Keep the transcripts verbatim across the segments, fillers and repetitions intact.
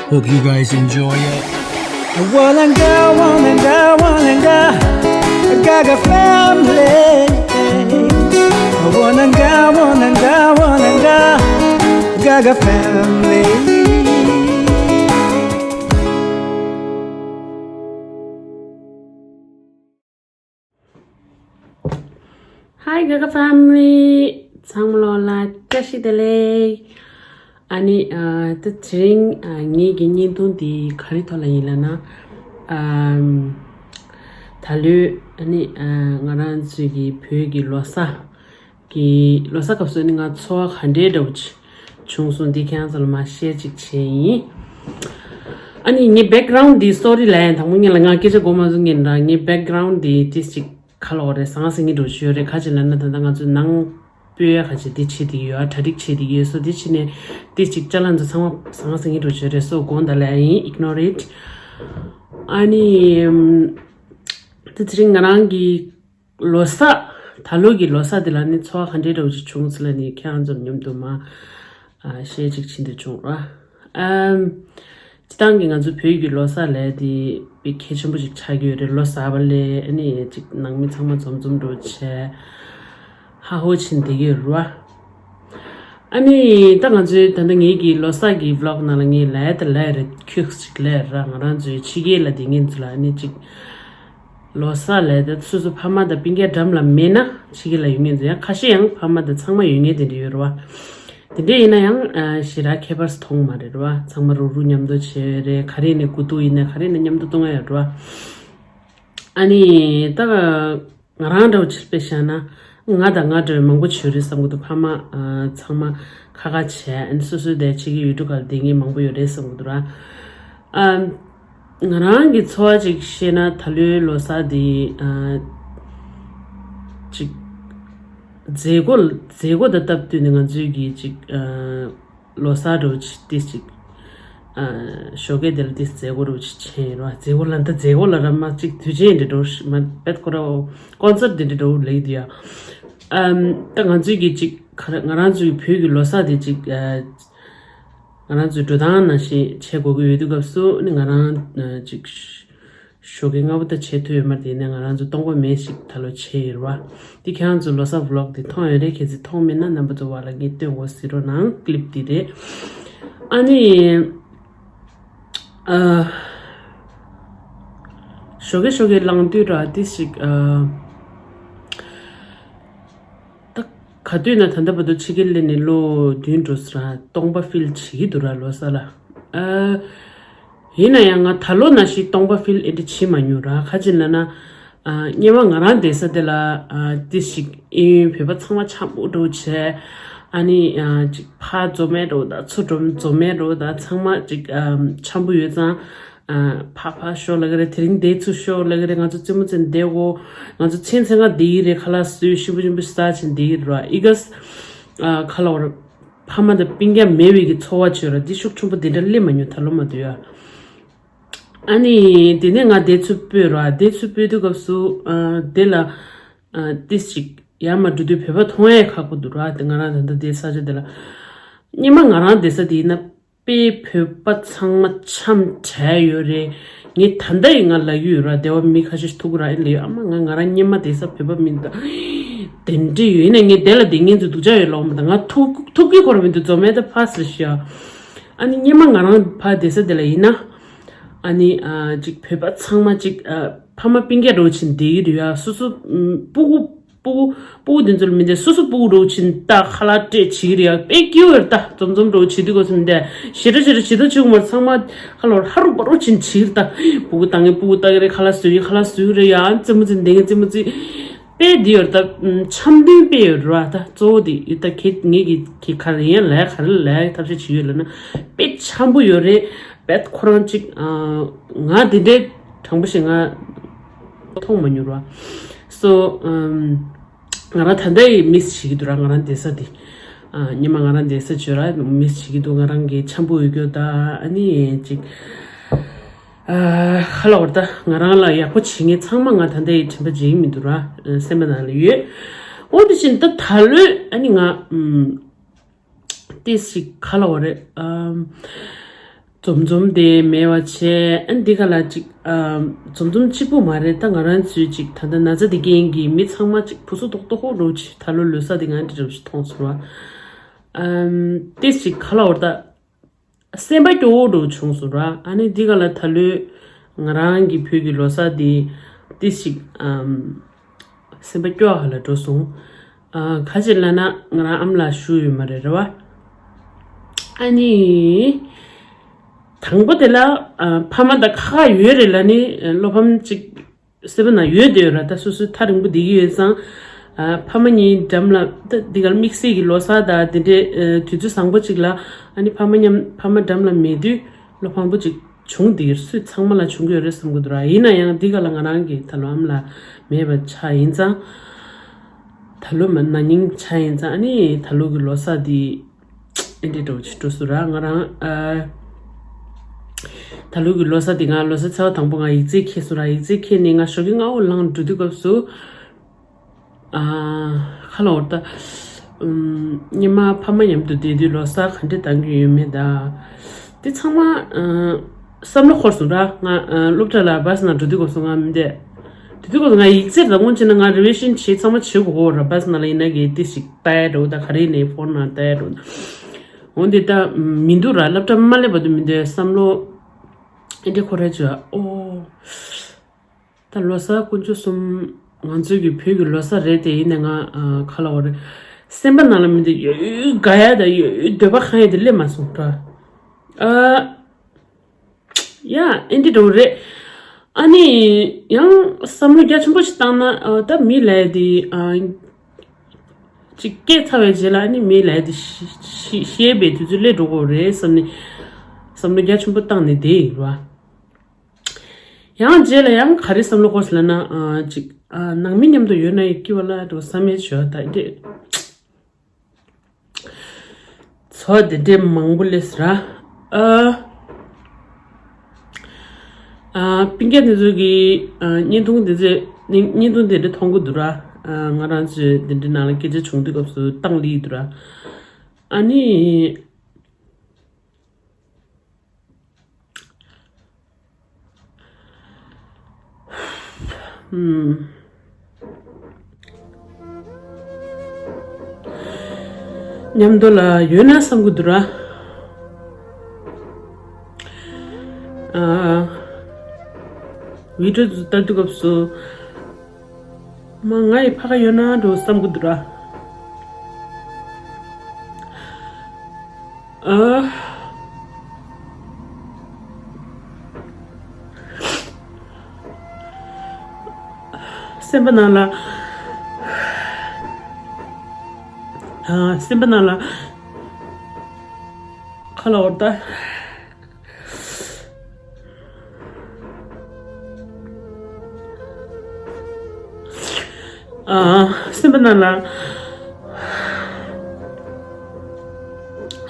Hope you guys enjoy it. Wananga, wananga, wananga, Gaga family. Wananga, wananga, wananga, Gaga family. Hi Gaga family. ཚང་མ་ལོ་ལ་བཀྲ་ཤིས་བདེ་ལེགས། ཨ་ནི་ཨ་ད་དེ་རིང་ཨ་ངེད་ཀྱི་བརྙན་ཐུང་འདི་ག་རེ་ཐོག་ལ་ཡིན་ལབ་ན། ཨམ་ད་ལོའི་ཨ་ནི་ཨ་ང་རང་ཚོའི་གི་བོད་ཀྱི་ལོ་གསར་གྱི་ལོ་གསར་སྐབས་སུ་ཨ་ནི་ང་ཚོར་བ་ག་འདྲའི་འདྲ་བོ་ཅིག་བྱུང་སོང་། འདི་ཁྱེད་རང་ཚོ་ལ་མར་ཤེར་ཅིག་བྱས་ཡིན། ཨ་ནི་ངའི་བེག་གྷ་རའུན་འདི་སོ་རི་ལབ་ཡིན། དང་པོ་ངེད་ལ་ང་སྐད་ཆ་གོ་མ་སོང་། ངེད་རང་ངའི་བེག་གྷ་རའུན་འདི་ཏིས་ཅིག་ག་ལབ་དགོས་རེད། ཟང་ཟིང་གི་འགྲོ་ཞུ་ཡོད་རེད། ག་ཅི་ལབ་ན་ད་ལྟ་ང་ཚོ་ནང་སྤོས་ཡ་ག་ཅི་འདི་བྱེད་བསྡད་ཡོད། གྲ་སྒྲིག་བྱེད་བསྡད་ཡོད། སོ་འདི་བྱས་ནས་ཏིས་ཅིག་ཅ་ལག་ཚོ་ཚང་མ་ཟང་ཟིང་གི་འགྲོ་ཞུ་ཡོད་རེད། སོ་དགོངས་དག་ལབ་ཡིན། Ignore it. ཨ་ནི་ད་དེ་རིང་ང་རང་གི་ལོ་གསར། ད་ལོ་གི་ལོ་གསར་འདི་ལ་ནི་ཚོར་བ་ག་འདྲའི་འདྲ་བོ་ཅིག་བྱུང་ཟེར་ལབ་ནི་ཁྱེད་རང་ཚོ་མཉམ་དུ་མར་ཨ་ཤེར་ཅིག་བྱེད་འདོད་བྱུང་ར། ཨམ་སྤྱིར་བཏང་གི་ང་ཚོ་བོད་ཀྱི་ལོ་གསར་ལབ་དེ་དཔེ་གལ་ཆེན་པོ་ཅིག་ཆགས་ཀྱི་ཡོད་རེད། ལོ་གསར་པ་ལབ་ཨ་ནི་ཅིག་ནང་མི་ཚང་མ་འཛོམས་འཛོམས་འདྲ་བོ་བྱས་ཧ་ཧོ་བྱེད་བསྡད་ཀྱི་ཡོད་རེད་བ། ཨ་ནི་ད་ང་ཚོའི་ད་ལྟ་ངེད་ཀྱི་ལོ་གསར་གྱི་ཝི་ལོག་ནང་ལ་ངས་ལབ་ཡ་དང་ལབ་ཡ་རེད། ཁྱོད་ཅིག་ལབ་ཡ་ར། ང་རང་ཚོའི་ཕྱི་རྒྱལ་ལ་བསྡད་མཁན་ཚོ་ལ་ཨ་ནི་ཅིག་ལོ་གསར་ལབ་ཡ་ད་སོ་སོ་ཕ་མ་དང་སྤུན་ཀྱག་འགྲམ་ལ་མེད་ན་ཕྱི་རྒྱལ་ལ་ཡོད་མཁན་ཚོ་ཡང་ཁ་ཤས་ཡང་ཕ་མ་དང་ཚང་མ་ཡོད་མཁན་དེ་འདྲ་ཡོད་རེད་བ། དེ་འདྲ་ཡིན་ན་ཡང་ཨ་ཞེ་དྲག་ཁྱད་པར་མཐོང་མ་རེད་རེད་བ། ཚང་མ་རུག་རུག་མཉམ་དུ་བྱས་རེད། ག་རེ་ནས་དགུ་ཐུག་ཡིན་ན་ག་རེ་ནས་མཉམ་དུ་གཏོང་ཡ་ཡོད་རེད་བ། ཨ་ནི་ད་ང་རང་འདྲ་བོ་ཅིག་དཔེ་བཞག་ན་ང་དང་ང་འདྲ་བའི་མང་པོ་ཅིག་ཡོད་རེད་བསམ་གི་འདུག་ཕ་མ་ཨ་ཚང་མ་ཁ་ཁ་བྱས་ཨ་ནི་སོ་སོའི་དེ་ཕྱི་རྒྱལ་ཡུལ་གྲུ་ཁག་ལ་བསྡད་མཁན་མང་པོ་ཡོད་རེད་བསམ་གི་འདུག་ར། ཨ་ང་རང་གི་ཚོར་བ་ཅིག་བཤད་ན་ད་ལོའི་ལོ་གསར་འདི་ཨ་ཅིག་མཛད་སྒོ་མཛད་སྒོ་དང་སྟབས་བསྟུན་ནས་ང་ཚོའི་གི་ཅིག་ཨ་ལོ་གསར་འདྲ་བོ་ཅིག་ཏིས་ཅིག་ཨ་ཞོགས་ཀས་དེ་ལ་ཏིས་མཛད་སྒོ་འདྲ་བོ་ཅིག་བྱས་ཡིན་ར། མཛད་སྒོ་ལ་འདི་མཛད་སྒོ་ལ་ར་མ་ཅིག་དུས་ཆེན་འདྲ་འདྲ་བོ་ཞིག་མ་པད་ཁོ་ར་ཀོན་སར་འདི་འདྲ་འདྲ་བོ་ལེགས་འདུག་ཡ། ཨམ་ད་ང་ཚོའི་གི་ཅིག་ག་རེ་ང་རང་ཚོའི་བོད་ཀྱི་ལོ་གསར་དེ་ཅིག་ཨ་ང་རང་ཚོའི་འགྲོ་སྟངས་ནང་བཞིན་བྱེད་དགོས་ཀྱི་ཡོད་དུས་སྐབས་སུ་ནི་ང་རང་ཨ་ཅིག་ཞོགས་ཀས་སྔ་པོ་ད་བྱེད་ཐུབ་ཡོད་མ་རེད། དེ་ནས་ང་རང་ཚོ་སྟོང་པ་མེད་ཞིག་ད་ལོ་བྱས་ཡོད་རེད་བ། འདི་ཁྱེད་རང་ཚོ་ལོ་གསར་ཝི་ལོག་འདི་མཐོང་ཡོད་རེད། གལ་སྲིད་མཐོང་མེད་ན་རྣམ་པ་ཚོ་བར་ལ་ངས་སྟོན་དགོས་ཟེར་རོགས་གནང་། ཀི་ལིབ་འདི་རེད། ཨ་ནི་ཨ་ཞོགས་ཀས་ཞོགས་ཀས་ལངས་དུས་ར་ཏིས་ཅིག་ཨ་ད་ག་དུས་ན་ད་ལྟ་བར་དུ་ཕྱི་རྒྱལ་སླེབས་ནས་ལོ་བདུན་འགྲོ་ས་ར་སྟོང་པ་ཕིལ་བྱེད་ཀྱི་འདུག་ར་ལོ་གསར་ལ། ཨ་ཡིན་ན་ཡང་ང་ད་ལོ་ནང་བཞིན་སྟོང་པ་ཕིལ་ཨེ་འདྲ་བྱེད་མ་མྱོང་ར། ག་ཅི་ལབ་ན་ཨ་སྔོན་མ་ང་རང་བསྡད་ས་དེ་ལ་ཨ་ཏིས་ཅིག་ཨེ་ཡུན་བོད་པ་ཚང་མ་འཆམ་པོ་འདྲ་བོ་བྱས། ཨ་ནི་ཨ་ཅིག་ཕར་འཛོམས་མེད་འདྲ་བོ་དང་ཚུར་འཛོམས་མེད་འདྲ་བོ་དང་ཚང་མ་ཅིག་ཨ་འཆམ་པོ་ཡོད་ཙང་། ཨ་ཕར་ཕར་ཤོག་ལབ་ཀྱི་རེད། དེ་རིང་འདིར་ཚུར་ཤོག་ལབ་ཀྱི་རེད། ང་ཚོ་རྩེད་མོ་རྩེ་བསྡད་དགོས། ང་ཚོ་མཚན་མཚན་ག་བསྡད་ཀྱི་རེད། ཁ་ལག་བཟོས་ཞིམ་པོ་ཞིམ་པོ་ཟ་བྱས་བསྡད་ཀྱི་རེད་བ། ཨི་ག་ཨ་ཁ་ལག་བར་ཕ་མ་དང་སྤུན་ཀྱག་མེད་པའི་གི་ཚོར་བ་བྱོས་ར། འདི་ཤུགས་ཆེན་པོ་འདི་འདྲ་སླེབས་མ་མྱོང་ད་ལོ་མ་གཏོགས་ཡ། ཨ་ནི་དེ་ནས་ང་འདིར་ཚུར་སྤོས་ར། འདིར་ཚུར་སྤོས་དུས་སྐབས་སུ་ཨ་དེ་ལ་ཨ་ཏིས་ཅིག་ཡར་མར་འགྲོ་དུས་བོད་པ་མཐོང་ཡས་ཁག་པོ་འདུག་ར། དེ་ང་རང་ད་ལྟ་བསྡད་ས་ཆ་དེ་ལ་སྔོན་མ་ང་རང་བསྡད་ས་དེ་ཡིན་ན་དཔེ་བོད་པ་ཚང་མ་འཆམ་བྲལ་ཡོད་རེད། ངས་ད་ལྟ་ཡིན་ང་ལབ་ཀྱི་ཡོད་ར། སྡེ་བ་མི་ཁ་ཤས་ཤིག་ཐུག་གི་ར། ཨེ་ལབ་ཡོད། ཨ་མ་ང་ང་རང་སྔོན་མ་བསྡད་ས་བོད་པ་མིན་ད་དེ་འདྲ་ཡོད། ཡིན་ན་ངས་དེ་ལ་བསྡད་མཁན་ཚོ་སྡུག་ཅག་ཡོད་ལོག་མ་ད་ང་ཐུག་ཐུག་གི་ཁོ་ར་མི་འདུག་འཛོམས་མེད་ད་ཕ་ཟེར་ཤག་ཨ་ནི་སྔོན་མ་ང་རང་ཕར་བསྡད་ས་དེ་ལ་ཡིན་ན་ཨ་ནི་ཨ་ཅིག་བོད་པ་ཚང་མ་ཅིག་ཨ་ཕ་མ་སྤུན་ཀྱག་འདྲ་བོ་བྱས་བསྡད་ཀྱི་རེད་ཡ། སོ་སོ་ཨམ་སྤུ་གུ་སྤུ་གུ་སྤུ་གུ་དེ་ཚོ་ལ་མི་བསྡད། སོ་སོ་སྤུ་གུ་འདྲ་བོ་བྱས་ད་ཁ་ལག་སྤྲད་བྱེད་ཀྱི་རེད་ཡ། དཔེ་སྐྱིད་པོ་རེད་ད། འཛོམས་འཛོམས་འདྲ་བོ་བྱེད་དུས་སྐབས་སུ་མི་བསྡད། ཞེ་དྲག་ཞེ་དྲག་བྱེད་ཐུབ་བྱེད་དགོས་མ་རེད། ཚང་མ་ཁ་ལོར་ཧ་རུ་བ་རུ་བྱས་བྱེད་ཀྱི་རེད་ད། སྤུ་གུ་བཏང་ངེ་སྤུ་གུ་བཏང་གི་རེད། ཁ་ལག་བཟོ་གི་ཁ་ལག་བཟོ་གི་རེད་ཡ། རྩེད་མོ་རྩེ་བསྡད་ངེ་རྩེད་མོ་རྩེ། དཔེ་འདི་ཡོད་རེད་ད། འཆམ་མཐུན་དཔེ་ཡོད་རེད་བ། ད་གཙོ་བོ་དེ་ཡོད་ད། ཁྱེད་ངེད་ཀྱི་ཁྱེད་ག་རེ་ཡང་ལས་ག་རེ་ལས་ཐབས་ཤེས་བྱེད་ཡོད་ལབ་ན་དཔེ་འཆམ་པོ་ཡོད་རེད། བེད་ཁོ་རང་གཅིག་ཨ་ང་དེ་འདྲའི་དྲང་པོ་ཞིག་ང་མཐོང་མ་མྱོང་ར། སོ་ཨམ་ང་རང་ད་ལྟ་ཡི་མིས་བྱེད་ཀྱི་འདུག་ར། ང་རང་བསྡད་ས་དེ་ཨ་སྔོན་མ་ང་རང་བསྡད་ས་བྱོས་ར་མིས་བྱེད་ཀྱི་འདུག་ང་རང་གི་འཆམ་པོ་ཡོད་རྒྱུ་ད་ཨ་ནི་གཅིག་ཨ་ཁ་ལོར་ད་ང་རང་ལ་ཡག་པོ་བྱེད་མཁན་ཚང་མ་ང་ད་ལྟ་ཡི་དྲན་པ་བརྗེད་ཀྱི་མི་འདུག་ར། སེམས་པ་ནང་ལ་ཡོད། འོ་དེ་བཞིན་ད་ད་ལོས་ཨ་ནི་ང་ཨམ་ཏིས་ཞིག་ཁ་ལོར་རེད། ཨམ་ འཛོམས་འཛོམས་དེ་མེད་པ་བྱས། ཨ་འདི་ག་ལ་ཅིག་ཨ་འཛོམས་འཛོམས་གཅིག་པུ་མ་རེད། ད་ང་རང་ཚོའི་ཅིག་ད་ལྟ་ན་ཚ་དེ་རྐྱེན་གྱིས་མི་ཚང་མ་ཅིག་བུ་སུ་ཏོག་ཏོག་ཧོ་འགྲོ་ཅིག་ད་ལོ་ལོ་གསར་དེ་ང་འདི་འདྲ་ཞིག་མཐོང་སོང་བ། ཨམ་ཏིས་ཅིག་ག་ལ་འོར་ད། སེམས་པ་སྐྱོ་བོ་འགྲོ་བྱུང་སོང་ར། ཨ་ནི་འདི་ག་ལ་ད་ལོའི་ང་རང་གི་བོད་ཀྱི་ལོ་གསར་འདི་ཏིས་ཅིག་ཨམ་སེམས་པ་སྐྱོ་བ་ལ་འགྲོ་སོང་། ཨ་ག་ཅི་ལ་ན་ང་རང་ཨམ་ལ་ཞུ་ཡོད་མ་རེད་ར་བ། ཨ་ནི། དང་པོ་དེ་ལ་ཨ་ཕ་མ་དང་ཁ་ཁ་ཡོད་རེད་ལ་ནི་བློ་ཕམ་ཅིག་སེམས་པ་ན་ཡོད་དེ་ཡོད་ར། ད་སོ་སོའི་ཐག་རིང་པོ་བསྡད་ཀྱི་ཡོད་ཙང་། ཨ་ཕ་མ་གཉིས་འགྲམ་ལ་ད་འདི་ག་ལ་དམིགས་བསལ་གྱི་ལོ་གསར་དང་དེ་འདྲའི་ཨ་དུས་ཚོད་བཟང་པོ་ཅིག་ལ་ཨ་ནི་ཕ་མ་མཉམ་ཕ་མ་འགྲམ་ལ་མེད་དུས་བློ་ཕམ་པོ་ཅིག་བྱུང་བསྡད་ཀྱི་རེད། སུ་ཚང་མ་ལ་བྱུང་གི་ཡོད་རེད་བསམ་གྱི་འདུག་ར། ཡིན་ན་ཡང་འདི་ག་ལ་ང་རང་གི་ད་ལོ་ཨམ་ལ་མེད་པ་ཆགས་ཡིན་ཙང་། ད་ལོ་མ་ན་ནིང་ཆགས་ཡིན་ཙང་ཨ་ནི་ད་ལོ་གི་ལོ་གསར་འདི། ཨེ་འདྲའི་འགྲོ་ཅིག་འགྲོ་སུ་ར་ང་རང་ཨ། ད་ལོ་གི་ལོ་གསར་འདི་ང་ལོ་གསར་ཚེས་པ་དང་པོ་ང་ཡིག་ཚད་འཁྱེར་སོང་ར། ཡིག་ཚད་འཁྱེར་ནས་ང་ཞོགས་ཀྱི་སྔ་པོ་ལངས་འགྲོ་དུས་སྐབས་སུ། ཨ་ཁ་ལ་འོར་ད། ཉི་མ་ཕ་མ་མཉམ་དུ་བསྡད་དུས་ལོ་གསར་ག་འདྲ་གཏང་གི་ཡོད་མེད་ད། དེ་ཚང་མ་ཨ་བསམ་བློ་འཁོར་སོང་ར། ང་ཨ་སློབ་གྲྭ་ལ་བཱས་ནང་འགྲོ་དུས་སྐབས་སུ་ང་མི་བསྡད། དེ་དུས་སྐབས་སུ་ང་ཡིག་ཚད་ལ་དངོས་བྱས་ན་ང་རི་བི་ཤན་བྱེད་ཚང་མ་བྱེད་དགོས་གོ་ར། བཱས་ནང་ལ་ཡིན་ན་གི་དེ་ཞིག་ལྟ་ཡ་འགྲོ་ད་ག་རེ་ཡིན་ནའི་ཕོན་ནང་ལྟ་ཡ་འགྲོ་ད། འོན་ཏེ་ད་མི་འདུག་ར། སློབ་གྲྭ་མ་སླེབས་བར་དུ་མི་འདུག་བསམ་བློ་ཨེ་འདྲ་འཁོར་ར་བྱོས། ཨོ། ད་ལོ་གསར་དཀོན་མཆོག་གསུམ་ང་ཚོའི་གི་བོད་ཀྱི་ལོ་གསར་རེད་དེ། ཡིན་ནའི་ང་ཨ་ག་ལ་འོ་རེད། སེམས་པ་ནང་ལ་མི་འདུག་ཡོད་དགའ་ཡ་དང་ཡོད་འདོད་པ་ཁེངས་ཡ་དེ་སླེབས་མ་སོང་ར། ཨ། ཡ་ཨེ་འདྲ་འགྲོ་རེད། ཨ་ནི་ཡང་བསམ་བློ་རྒྱ་ཆེན་པོ་ཞིག་བཏང་ན་ཨ་ད་མི་ལ་ཡ་དེ་ཨ་ཅིག་སྐྱེས་ཚར་བའི་རྗེས་ལ་ཨ་ནི་མི་ལ་ཡ་དེ་ཤི་ཤི་ཤི་ཡས་པའི་དུས་ཚོད་སླེབས་འགྲོ་གི་རེད་བསམ་ནས་བསམ་བློ་རྒྱ་ཆེན་པོ་བཏང་ནས་བསྡད་ཡོད་ར། ཡང་རྗེས་ལ་ཡང་ག་རེ་བསམ་བློ་འཁོར་སོང་ལབ་ན་ཨ་ཅིག་ཨ་ནང་མི་མཉམ་དུ་ཡོད་ན་ཡི་སྐྱིད་པ་ལ་འགྲོ་བསམ་ཡས་བྱོས་ད་ཨེ་འདྲ། ཚོ་དེ་འདྲའི་མང་པོ་སླེབས་ར། ཨ། ཨ། སྤུན་ཀྱག་དེ་ཚོ་གི་ཨ་བརྙན་ཐུང་དེ་ཚོ་བརྙན་ཐུང་དེ་འདྲ་མཐོང་གི་འདུག་ར། ཨ། ང་རང་ཚོའི་དེ་འདྲའི་ནང་ལ་སྐད་ཆ་བྱུང་དུས་སྐབས་སུ་བཏང་སླེབས་འདུག་ར། ཨ་ནི། ཨུམ། མཉམ་དུ་ལ་ཡོད་ན་བསམ་གི་འདུག་ར། ཨ། བི་ཌི་ཡོ་ལྟ་དུས་སྐབས་སུ། མ་ང་ཡི་ཕ་ག་ཡོད་ན་འགྲོ་བསམ་གི་འདུག་ར། ཨ། སེམས་པ་ནང་ལ། ཨ། སེམས་པ་ནང་ལ། ཁ་ལ་འོར་ད། ཨ། སེམས་པ་ནང་ལ།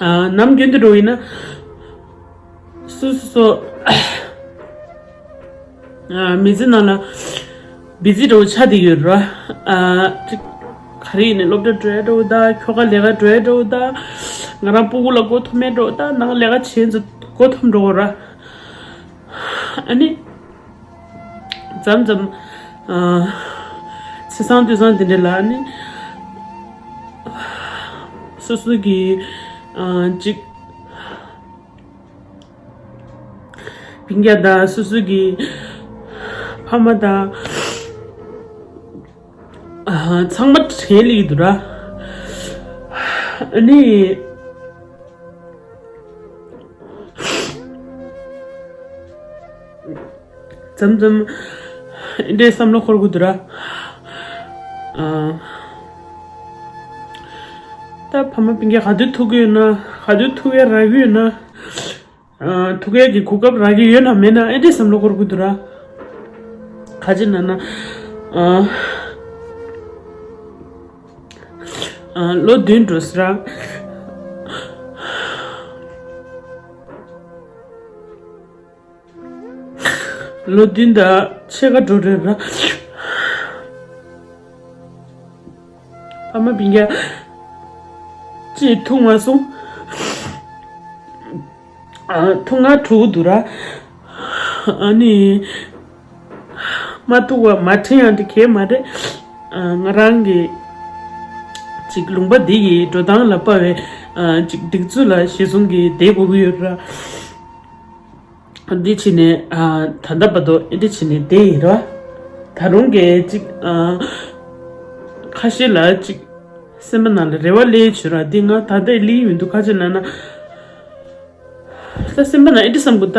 ཨ། ནམ་རྒྱུན་དུ་འགྲོ་ཡིན་ན། སོ་སོ་སོ། ཨ། མི་ཚེ་ནང་ལ། བི་ཛི་འགྲོ་ཆགས་བསྡད་ཡོད་ར། ཨ། ཅིག་ག་རེ་ཡིན་ནའི་སློབ་གྲྭ་འགྲོ་ཡ་འགྲོ་ད། ཁྱོ་ག་ལས་ཀ་འགྲོ་ཡ་འགྲོ་ད། ང་རང་སྤུ་གུ་ལ་མགོ་འཐོམ་ཡ་འགྲོ་ད། ནང་ལས་ཀ་བྱེད་ཚོ་མགོ་འཐོམ་འགྲོ་ར། ཨ་ནི། མཚམས་མཚམས། ཨ། ཚེས་བཟང་དུས་བཟང་དེ་འདྲ་ལ་ཨ་ནི། སོ་སོ་གི། ཨ། ཅིག་སྤུན་ཀྱག་དང་སོ་སོ་གི་ཕ་མ་དང་། ཨ། ཚང་མ་དྲན་སླེབས་འདུག་ར། ཨ་ནི། མཚམས་མཚམས་འདྲའི་བསམ་བློ་འཁོར་གི་འདུག་ར། ཨ། ད་ཕ་མ་སྤུན་ཀྱག་ག་དུས་ཐུག་གི་ཡོད་ན། ག་དུས་ཐུག་ཡ་རག་གི་ཡོད་ན། ཨ། ཐུག་ཡ་གི་གོ་སྐབས་རག་གི་ཡོད་ན་མེད་ན་ཨེ་འདྲའི་བསམ་བློ་འཁོར་གི་འདུག་ར། ག་ཅི་ན་ན། ཨ། ཨ། ལོ་བདུན་འགྲོ་སི་ར། ལོ་བདུན་དང་ཕྱེད་ཀ་འགྲོ་རེད་ར། ཕ་མ་སྤུན་ཀྱག་གཅིག་ཐུག་མ་སོང་། ཨ་ཐུག་ང་ཐུག་འདུག་ར། ཨ་ནི་མ་ཐུག་པ་མ་དྲན་ཡང་དེ་གས་མ་རེད། ཨ་ང་རང་གི་ཅིག་ལུང་པ་འདི་ཡི་འགྲོ་སྟངས་ལ་དཔའ་བའི་ཨ་ཅིག་སྒྲིག་འཛུགས་ལ་གཞི་བཟུང་གི་བསྡད་དགོས་ཀྱི་ཡོད་ར། འདི་བྱས་ནས་ཨ་ད་ལྟ་བར་དུ་ཨེ་འདྲ་བྱས་ནས་བསྡད་ཡིན་ར། ད་རུང་གི་ཅིག་ཨ་ཁ་ཤས་ལ་ཅིག་སེམས་པ་ནང་ལ་རེ་བ་སླེབས་བྱུང་ར། འདི་ང་ད་ལྟ་སླེབས་ཡོད་འདུག་ཁ་ཅིག་ལབ་ན། ད་སེམས་པ་ན་ཨེ་འདྲ་བསམ་གི་ད།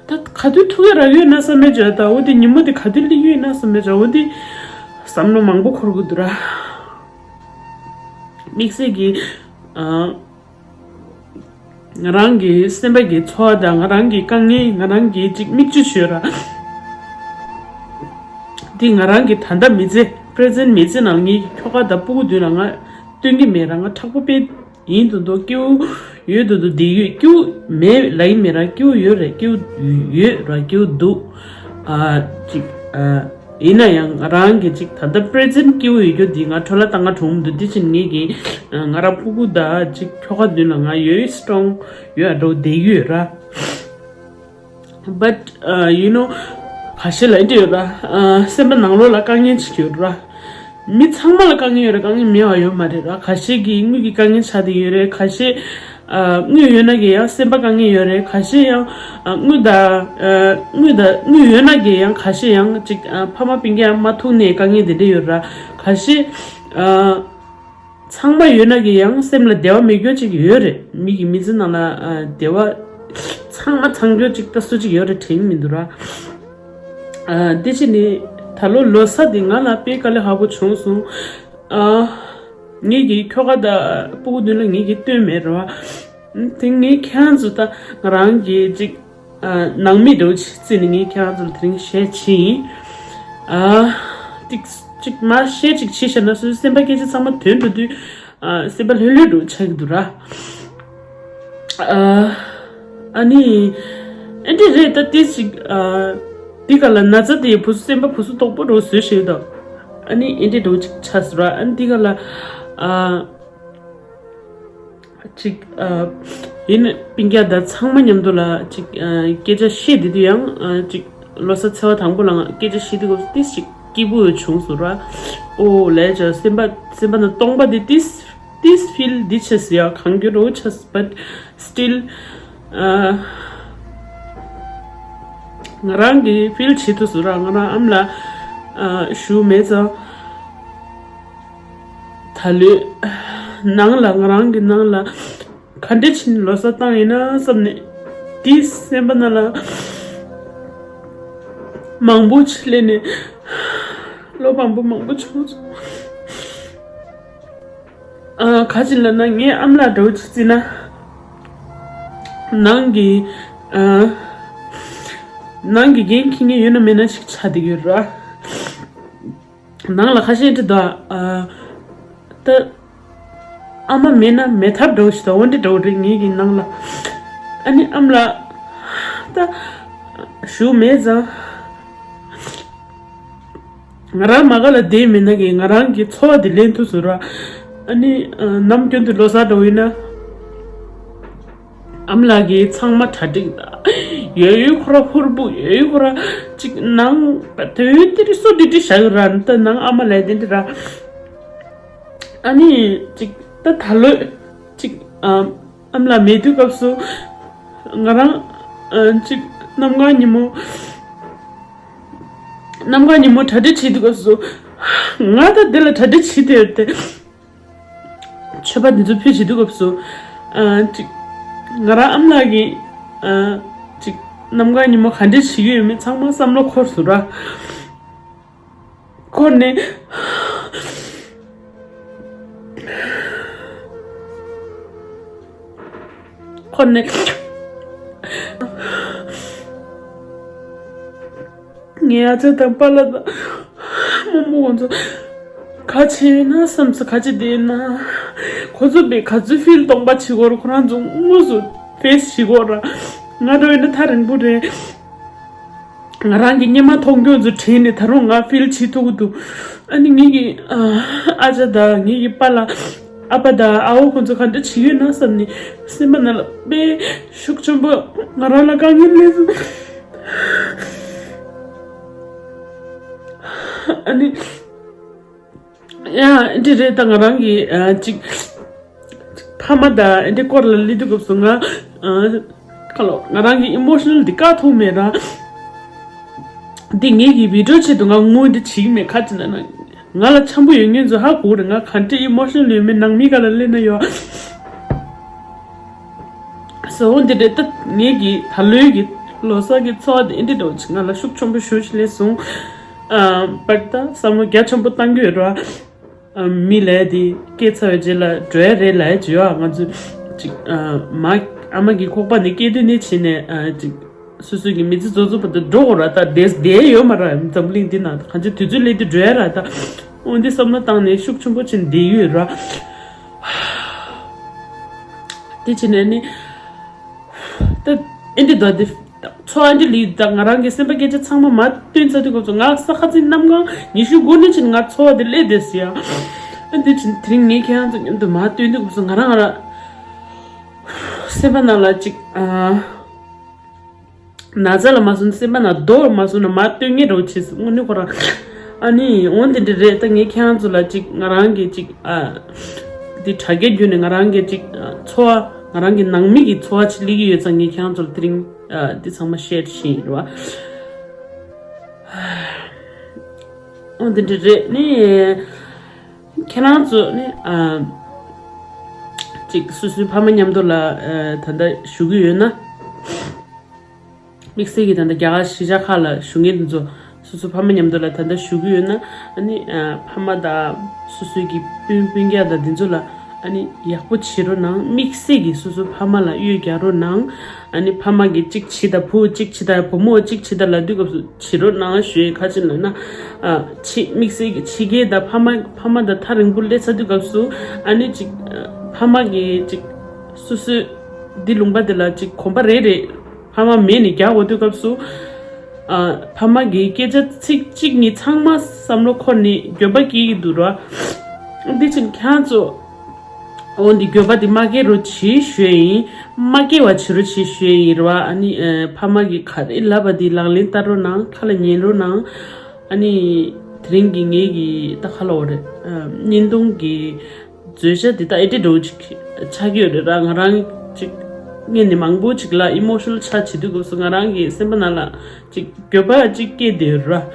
ད་ག་དུས་ཐུག་གི་རག་ཡོད་ན་བསམ་མེད་ཅོ། ད་འོ་དེ་ཉིན་མོ་དེ་ག་དུས་སླེབས་ཡོད་ན་བསམ་མེད་ཅོ། འོ་དེ་བསམ་བློ་མང་པོ་འཁོར་གི་འདུག་ར། དམིགས་བསལ་གྱི་ཨ་ང་རང་གི་སེམས་པ་གི་ཚོར་བ་དང་ང་རང་གི་དཀའ་ངལ། ང་རང་གི་ཅིག་མིག་ཆུ་ཤོར་ར། འདི་ང་རང་གི་ད་ལྟ་མི་ཚེ། པི་རེ་སེན་ཊི་མི་ཚེ་ནང་ངའི་ཁྱོ་ག་དང་སྤུ་གུ་མདུན་ལ་ང་སྟོན་གྱི་མེད་ར། ང་དྲག་པོ་དཔེ་ཡིན་དུ་འདུག་སྐྱིད་པོ་ཡོད་དུ་འདུག་བསྡད་ཡོད། སྐྱིད་པོ་མེད་ལབ་ཀྱི་མེད་ར། སྐྱིད་པོ་ཡོད་རེད། སྐྱིད་པོ་ཡོད་ར། སྐྱིད་པོ་འདུག་ཨ་ཅིག་ཨ་ཡིན་ན་ཡང་ང་རང་གི་ཅིག་ད་ལྟ་པི་རེ་སེན་ཊི་སྐྱིད་པོ་ཡོད་རྒྱུ་འདི་ང་འཕྲོ་བརླག་བཏང་ག་འགྲོ་གི་མི་འདུག་དེ་བཞིན་ངེད་ཀྱི་ང་རང་སྤུ་གུ་དང་ཅིག་ཁྱོ་ག་མདུན་ལ་ང་ཡོད་སི་ཊོང་ཡོད་འགྲོ་བསྡད་ཡོད་ར། But uh, you know, ཁ་ཤས་ལ་འདི་ཡོད་ར། ཨ་སེམས་པ་ནང་ལོགས་ལ་དཀའ་ངལ་ཅིག་ཡོད་ར། མི་ཚང་མ་ལ་དཀའ་ངལ་ཡོད་ར། དཀའ་ངལ་མེད་པ་ཡོད་མ་རེད་ར། ཁ་ཤས་ཀྱིས་དངུལ་གྱི་དཀའ་ངལ་ཆགས་བསྡད་ཡོད་རེད། ཁ་ཤས་ཨ་དངུལ་ཡོད་ན་གི་ཡང་སེམས་པ་དཀའ་ངལ་ཡོད་རེད། ཁ་ཤས་ཡང་ཨ་དངུལ་དང་ཨ་དངུལ་དང་དངུལ་ཡོད་ན་གི་ཡང་ཁ་ཤས་ཡང་ཅིག་ཨ་ཕ་མ་སྤུན་ཀྱག་མ་ཐུག་ནས་དཀའ་ངལ་དེ་འདྲ་ཡོད་ར། ཁ་ཤས་ཨ། ཚང་མ་ཡོད་ན་གི་ཡང་སེམས་ལ་བདེ་བ་མེད་རྒྱུ་ཅིག་ཡོད་རེད། མི་གི་མི་ཚེ་ནང་ལ་ཨ་བདེ་བ་ཚང་མ་ཚང་རྒྱུ་ཅིག་ད་སུ་ཅིག་ཡོད་རེད་དྲན་མི་འདུག་ར། ཨ་དེ་ཕྱིན་ནི་ད་ལོ་ལོ་གསར་འདི་ང་ལ་དཔེ་དཀའ་ལས་ཁག་པོ་བྱུང་སོང་། ཨ་ངེད་ཀྱི་ཁྱོ་ག་དང་སྤུ་གུ་མདུན་ལ་ངེད་ཀྱི་སྟོན་མེད་རེད་བ། དེ་ངས་ཁྱེད་རང་ཚོ་ད་ང་རང་གི་ཅིག་ཨ་ནང་མི་འདྲ་བོ་ཅིག་བརྩིས་ནས་ངས་ཁྱེད་རང་ཚོ་ལ་དེ་རིང་བཤད་ཕྱིན། ཨ་ཏིག་ཅིག་མ་བཤད་ཅིག་ཕྱིས་བཤད་ན་སོ་སོའི་སེམས་པ་སྐད་ཆ་ཚང་མ་དོན་འགྲོ་དུས་ཨ་སེམས་པ་ལྷོད་ལྷོད་འགྲོ་ཆགས་ཀྱི་འདུག་ར། ཨ་ཨ་ནི་ཨེ་འདྲ་རེད། ད་ཏིག་ཅིག་ཨ་འདི་ག་ལ་ན་ཚ་དེ་བུ་སུ་སེམས་པ་བུ་སུ་དོག་པོ་འགྲོ་བཟོས་ཤེས་དོ། ཨ་ནི་ཨེ་འདྲ་འགྲོ་ཅིག་ཆགས་སོང་ར། ཨ་ནི་འདི་ག་ལ་ཨ། ཅིག་ཨ་ཡིན་ན་སྤུན་ཀྱག་དང་ཚང་མ་མཉམ་དུ་ལ་ཅིག་ཨ་སྐད་ཆ་བཤད་དེ་དུས་ཡང་ཨ་ཅིག་ལོ་གསར་ཚེས་པ་དང་པོ་ལ་ང་སྐད་ཆ་བཤད་དུས་སྐབས་སུ་ཏིག་ཅིག་སྐྱིད་པོ་བྱུང་སོང་ར། ཨོ་ལས་ཀྱང་སེམས་པ་སེམས་པ་ནང་སྟོང་པ་དེ་ཏིག་ཏིག་ཕིལ་འདི་ཆེ་སི་ཡ་གང་གི་རོ་ཆེ་སི། But still ཨ་ང་རང་གི་ཕིལ་བྱེད་ཐུབ་སོང་ར། ང་རང་ཨམ་ལ་ཨ་ཞུ་མེད་ཙང་། ད་ལོའི་ནང་ལ་ང་རང་གི་ནང་ལ་ག་འདྲ་བྱས་ནས་ལོ་གསར་བཏང་ཡིན་ན་བསམ་ནས་དེའི་སེམས་པ་ནང་ལ་མང་པོ་ཅིག་སླེབས་ནས་བློ་ཕམ་པོ་མང་པོ་བྱུང་སོང་། ཨ་ག་ཅི་ལབ་ན་ངའི་ཨམ་ལགས་འདྲ་བོ་ཅིག་བརྩིས་ན་ནང་གི་ཨ་ནང་གི་འགན་འཁྱེར་མཁན་ཡོད་ན་མེད་ན་ཞིག་ཆགས་བསྡད་ཡོད་ར། ནང་ལ་ཁ་ཤས་འདྲི་དང་། ཨ་ད་ཨ་མ་མེད་ན་མེད་ཐབས་འདྲ་བོ་ཞིག་དང་འོ་འདྲ་འདྲ་བོ་རེད་ངེད་ཀྱི་ནང་ལ། ཨ་ནི་ཨམ་ལགས་ད་ཞུ་མེད་ཙང་། ང་རང་མ་ག་ལ་བསྡད་མེད་ན་གི་ང་རང་གི་འཚོ་བ་འདི་ལེན་ཐུབ་ཟེར་ར། ཨ་ནི་ཨ་ནམ་རྒྱུན་དུ་ལོ་གསར་འདྲ་བོ་ཡིན་ན། ཨམ་ལགས་ཀྱིས་ཚང་མ་གྲ་སྒྲིག་དང་། ཡོད་ཡོད་ཁོ་ར་ཕུར་བུ་ཡོད་ཡོད་ཁོ་ར་ཅིག་ནང་དོན་དེ་རིགས་སོ་འདི་འདྲི་བཞག་གི་ར། ད་ནང་ཨ་མ་ལས་དེ་འདྲི་ར། ཨ་ནི་ཅིག་ད་ད་ལོ་ཅིག་ཨམ་ཨམ་ལགས་མེད་དུས་སྐབས་སུ་ང་རང་ཨ་ཅིག་གནམ་གང་ཉིན་མོ་གནམ་གང་ཉིན་མོ་གྲ་སྒྲིག་བྱེད་དུས་སྐབས་སུ་ང་ད་འདི་ལ་གྲ་སྒྲིག་བྱེད་དེ་ཡོད་དེ། མཆོད་པ་འདི་ཚོ་ཕུལ་བྱེད་དུས་སྐབས་སུ། ཨ་ཅིག་ང་རང་ཨམ་ལགས་ཀྱིས་ཨ་ཅིག་གནམ་གང་ཉིན་མོ་ག་འདྲས་བྱེད་ཀྱི་ཡོད་མེད་ཚང་མ་བསམ་བློ་འཁོར་སོང་ར། འཁོར་ནས། འཁོར་ནས། ངའི་ཨ་ཅག་དང་པཱ་ལགས་དང་རྨོ་མོ་ཁོང་ཚོ་ག་བྱས་ཡོད་ན་བསམ་སོང་། ག་བྱས་བསྡད་ཡོད་ན། ཁོང་ཚོ་བས་ག་ཚོད་ཕིལ་སྟོང་པ་བྱེད་དགོས་རེད། ཁོ་རང་ཚོ་དངོས་སུ་ཕེས་བྱེད་དགོས་ར། ང་འདྲ་བོ་ཡིན་ན་ཐག་རིང་པོ་རེད། ང་རང་གི་སྙེ་མ་མཐོང་རྒྱུ་ཚོ་དྲན་ནས་ད་རུང་ང་ཕིལ་བྱེད་ཐུབ་ཀྱི་འདུག་ཨ་ནི་ངེད་ཀྱི་ཨ་ཅག་དང་ངེད་ཀྱི་པཱ་ལགས་ ཨ་ཕ་དང་ཨ་འོ་ཁོང་ཚོ་ག་འདྲ་བྱེད་ཀྱི་ཡོད་ན་བསམ་ནས་སེམས་པ་ནང་ལ་དཔེ་ཤུགས་ཆེན་པོ་ང་རང་ལ་དཀའ་ངལ་སླེབས་སོང་། ཨ་ནི། ཡ་འདི་རེད། ད་ང་རང་གི་ཨ་ཅིག་ཕ་མ་དང་འདི་སྐོར་ལ་སླེབས་དུས་སྐབས་སུ་ང་ཨ་ཁ་ལོ་ང་རང་གི་ཨི་མོ་ཤི་ནལ་འདི་བཀག་ཐུབ་མེད་ར། འདི་ངེད་ཀྱི་བི་ཌིའོ་ཆེད་དུ་ང་དངུལ་འདི་བྱེད་ཀྱི་མེད། ཁ་ཅིག་ན་ན་ང་ལ་འཆམ་པོ་ཡོད་མཁན་ཚོ་ཧ་གོ་རེད། ང་ག་འདྲ་ཨི་མོ་ཤི་ནལ་ཡོད་མེད། ནང་མི་ག་ལ་སླེབས་ན་ཡོད། སོ་འདི་རེད། ད་ངེད་ཀྱི་ད་ལོའི་གི་ལོ་གསར་གྱི་འཚོ་བ་འདི་འདི་འདྲ་བོ་ཅིག་ང་ལ་ཤུགས་ཆེན་པོ་ཞེ་ཅིག་སླེབས་སོང་། ཨ་པར་ད་བསམ་བློ་རྒྱ་ཆེན་པོ་བཏང་གི་ཡོད་ར། ཨ་མི་ལས་དེ་སྐྱེས་ཚར་བའི་རྗེས་ལ་འགྲོ་ཡ་རེད་ལབ་ཡ་ཅིག་ཡོད། ང་ཚོ་ཅིག་ཨ་མ་ཨ་མ་གི་ཁོག་པ་ནས་སྐྱེས་དུས་ནས་བྱས་ནས་ཨ་ཅིག་སོ་སོ་གི་མི་ཚེ་རྫོགས་རྫོགས་བར་དུ་འགྲོ་དགོས་ར། ད་བསྡད་བསྡད་ཡོད་མ་ར། འཛམ་གླིང་འདི་ན་གང་ཅི་དུས་ཚོད་སླེབས་དུས་འགྲོ་ཡ་ར། ད་འོ་འདི་བསམ་བློ་བཏང་ནས་ཤུགས་ཆེན་པོ་བྱས་ནས་བསྡད་ཡོད་ར། དེ་བྱས་ནས་ནི་ད་ཨེ་འདི་ད་འདི་འཚོ་བ་འདི་ལི་ད་ང་རང་གི་སེམས་པ་སྐད་ཆ་ཚང་མ་མར་བཏོན་ཚར་དུས་སྐབས་སུ་ང་ས་ཁ་ཚིག་གནམ་གང་ཉི་ཤུ་དགུ་ནས་ཕྱིན་ང་འཚོ་བ་འདི་སླེབས་བསྡད་ཟེར་ཡ། ཨ་འདི་བྱས་དེ་རིང་ངས་ཁྱེད་རང་ཚོ་མཉམ་དུ་མར་བཏོན་དུས་སྐབས་སུ་ང་རང་ང་རང་སེམས་པ་ནང་ལ་ཅིག་ཨ། ན་ཚ་ལ་མ་སོང་ན་སེམས་པ་ན་རྡོ་མ་སོང་ན་མ་སྟོན་ངེས་རོགས་བྱེད་དངོས་གནས་ཁོ་རང་། ཨ་ནི་འོན་ཏེ་འདི་རེད། ད་ངས་ཁྱེད་རང་ཚོ་ལ་ཅིག་ང་རང་གི་ཅིག་ཨ་འདི་དྲ་རྒྱ་བརྒྱུད་ནས་ང་རང་གི་ཅིག་ཨ་འཚོ་བ་ང་རང་གི་ནང་མི་གི་འཚོ་བ་ཅིག་སླེབས་ཀྱི་ཡོད་ཙང་ངས་ཁྱེད་རང་ཚོ་ལ་དེ་རིང་ཨ་འདི་ཚང་མ་ཤེར་བྱེད་ཡིན་རེད་བ། འོན་ཏེ་འདི་རེད་ནི། ཁྱེད་རང་ཚོ་ནི་ཨ་ཅིག་སོ་སོའི་ཕ་མ་མཉམ་དུ་ལ་ཨ་ད་ལྟ་བཞུགས་ཀྱི་ཡོད་ན། དམིགས་བསལ་གྱི་ད་ལྟ་རྒྱ་གར་གཞིས་ཆགས་ཁག་ལ་བཞུགས་མཁན་དེ་ཚོ་སོ་སོའི་ཕ་མ་མཉམ་དུ་ལ་ད་ལྟ་བཞུགས་ཀྱི་ཡོད་ན། ཨ་ནི་ཨ་ཕ་མ་དང་སོ་སོའི་གི་སྤུན་སྤུན་ཀྱག་དང་དེ་ཚོ་ལ་ཨ་ནི་ཡག་པོ་བྱེད་རོགས་གནང་། དམིགས་བསལ་གྱི་སོ་སོའི་ཕ་མ་ལ་གཡོལ་རྒྱག་རོགས་གནང་། ཨ་ནི་ཕ་མ་གིས་གཅིག་བྱེད་དང་བུ་གཅིག་བྱེད་དང་བུ་མོ་གཅིག་བྱེད་དང་ལབ་དུས་སྐབས་སུ་བྱེད་རོགས་གནང་ཞུ་ཡས། ག་ཅི་ལབ་ན་ཨ་ཕྱི་དམིགས་བསལ་གྱི་ཕྱི་རྒྱལ་དང་ཕ་མ་ཕ་མ་དང་ཐག་རིང་པོ་སླེབས་ཚར་དུས་སྐབས་སུ་ཨ་ནི་ཅིག་ཨ་ཕ་མ་གིས་ཅིག་སོ་སོའི་འདི་ལུང་པ་དེ་ལ་ཅིག་གོམ་པ་རེ་རེ་ཕ་མ་མེད་ནས་རྒྱག་དགོས་དུས་སྐབས་སུ་ཨ་ཕ་མ་གིས་སྐད་ཆ་ཚིག་གཅིག་གཉིས་ཚང་མ་བསམ་བློ་འཁོར་ནས་འགྱོད་པ་སྐྱེ་གི་འདུག་ར། འདི་ཕྱིན་ཁྱེད་ཚོ་འོ་འདི་འགྱོད་པ་འདི་མ་སྐྱེ་རོགས་བྱེད་ཞུ་ཡིན། མ་སྐྱེ་བ་བྱེད་རོགས་བྱེད་ཞུ་ཡིན་རེད་བ། ཨ་ནི་ཨ་ཕ་མ་གིས་ག་རེ་ལབ་པ་འདི་ལག་ལེན་བསྟར་རོགས་གནང་། ཁ་ལ་ཉན་རོགས་གནང་། ཨ་ནི་དེ་རིང་གི་ངེད་ཀྱི་ད་ཁ་ལ་འོ་རེད་ཨ་བརྙན་ཐུང་གི་བརྗོད་བྱ་འདི་ད་ཨེ་ཏི་འགྲོ་ཅིག་ཆགས་ཀྱི་ཡོད་རེད་ར། ང་རང་ཅིག་སྔོན་ནས་མང་པོ་ཅིག་ལ་ཨི་མོ་ཤི་ནལ་ཆགས་བྱེད་དུས་སྐབས་སུ་ང་རང་གི་སེམས་པ་ནང་ལ་ཅིག་འགྱོད་པ་ཅིག་སྐྱེས་བསྡད་ཡོད་ར།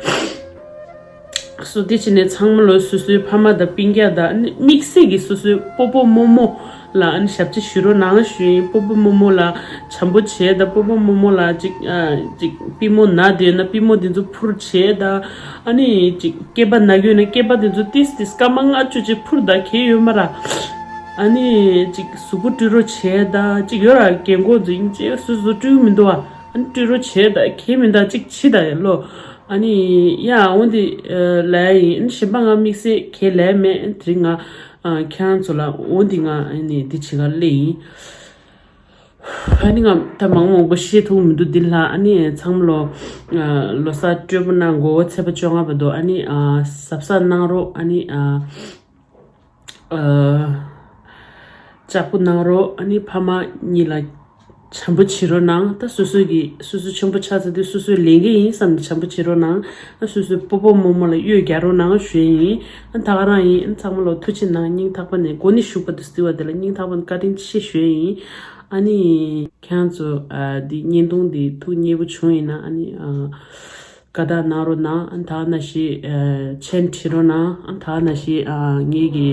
སོ་དེ་བྱས་ནས་ཚང་མ་ལོ་སོ་སོའི་ཕ་མ་དང་སྤུན་ཀྱག་དང་ཨ་ནི་དམིགས་བསལ་གྱི་སོ་སོའི་སྤོ་བོ་རྨོ་མོ་ལ་ཨ་ནི་ཞབས་ཕྱི་ཞུ་རོགས་གནང་ཞུ་ཡིན། སྤོ་བོ་རྨོ་མོ་ལ་བྱམས་པོ་བྱས་དང་སྤོ་བོ་རྨོ་མོ་ལ་ཅིག་ཨ་ཅིག་པུས་མོ་ན་བསྡད་ན་པུས་མོ་དེ་ཚོ་འཕུར་བྱས་དང་ཨ་ནི་ཅིག་སྐེད་པ་ན་གི་ཡོད་ན་སྐེད་པ་དེ་ཚོ་ཏིས་ཏིས་སྐར་མ་ལྔ་བཅུ་ཅིག་འཕུར་དང་གལ་ཡོད་མ་ར། ཨ་ནི་ཅིག་གཟུགས་པོ་བཀྲུ་རོགས་བྱས་དང་ཅིག་ཡོད་ར། རྒན་གོག་འཛིན་ཅེས་སོ་སོ་བཀྲུ་མི་འདུག་ཨ། ཨ་ནི་བཀྲུ་རོགས་བྱས་དང་གལ་མི་འདུག་ཅིག་བྱེད་དང་ཡ་ལོ། ཨ་ནི་ཡ་འོ་འདི་ལབ་ཡ་ཡིན། གཞན་པ་ང་དམིགས་བསལ་གལ་ལབ་ཡ་མེད། དེ་རིང་ང་ཁྱེད་རང་ཚོ་ལ་འོ་འདི་ང་ཨ་ནི་འདི་བྱེད་ག་སླེབས་ཡིན། ཨ་ནི་ང་ད་མང་མང་པོ་བཤད་ཐུབ་མི་འདུག་འདི་ལ། ཨ་ནི་ཚང་མ་ལོ་ལོ་གསར་སྤྲོ་པོ་གནང་དགོས། ཚེས་པ་བཅོ་ལྔ་བར་དུ་ཨ་ནི་གཟབ་གཟབ་གནང་རོགས། ཨ་ནི། ལྕགས་པོ་གནང་རོགས། ཨ་ནི་ཕ་མ་གཉིས་ལ་བྱམས་པོ་བྱེད་རོགས་གནང་། ད་སོ་སོ་གི་སོ་སོ་ཆེན་པོ་ཆགས་ཚར་དུས་སོ་སོའི་ལས་འགན་ཡིན་བསམ་ནས་བྱམས་པོ་བྱེད་རོགས་གནང་། ཨ་སོ་སོའི་སྤོ་བོ་རྨོ་མོ་ལ་གཡོལ་རྒྱག་རོགས་གནང་ཞུ་ཡིན། ཨ་ད་ག་རང་ཡིན། ཨ་ཚང་མ་ལ་ཐུགས་རྗེ་གནང་། སྙིང་ཐག་པ་ནས་མགོ་ནས་གཞུག་བར་དུ་གཟིགས་པ་དེ་ལ་སྙིང་ཐག་པ་ནས་བཀའ་དྲིན་ཆེ་ཞུ་ཡིན། ཨ་ནི་ཁྱེད་རང་ཚོ་ཨ་འདི་བརྙན་ཐུང་འདི་ཐུགས་མཉེས་པོ་བྱུང་ཡིན་ན་ཨ་ནི་ཨ། དགའ་རྟགས་གནང་རོགས་གནང་། ཨ་ནི་ད་ག་ནང་བཞིན་ཨ་མཆན་བྲིས་རོགས་གནང་། ཨ་ནི་ད་ག་ནང་བཞིན་ཨ་ངེད་ཀྱི་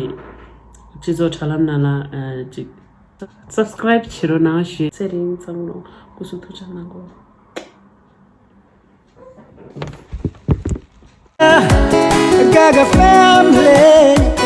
སྤྱི་ཚོགས་དྲ་ལམ་ནང་ལ་ཨ་ཅིག་སབ་སི་ཀ་རའིབ་བྱེད་རོགས་གནང་ཞེས། ཚེ་རིང་ཚང་མ་ལ་སྐུ་གཟུགས་ཐུགས་ཅག་གནང་གོ། Gaga family.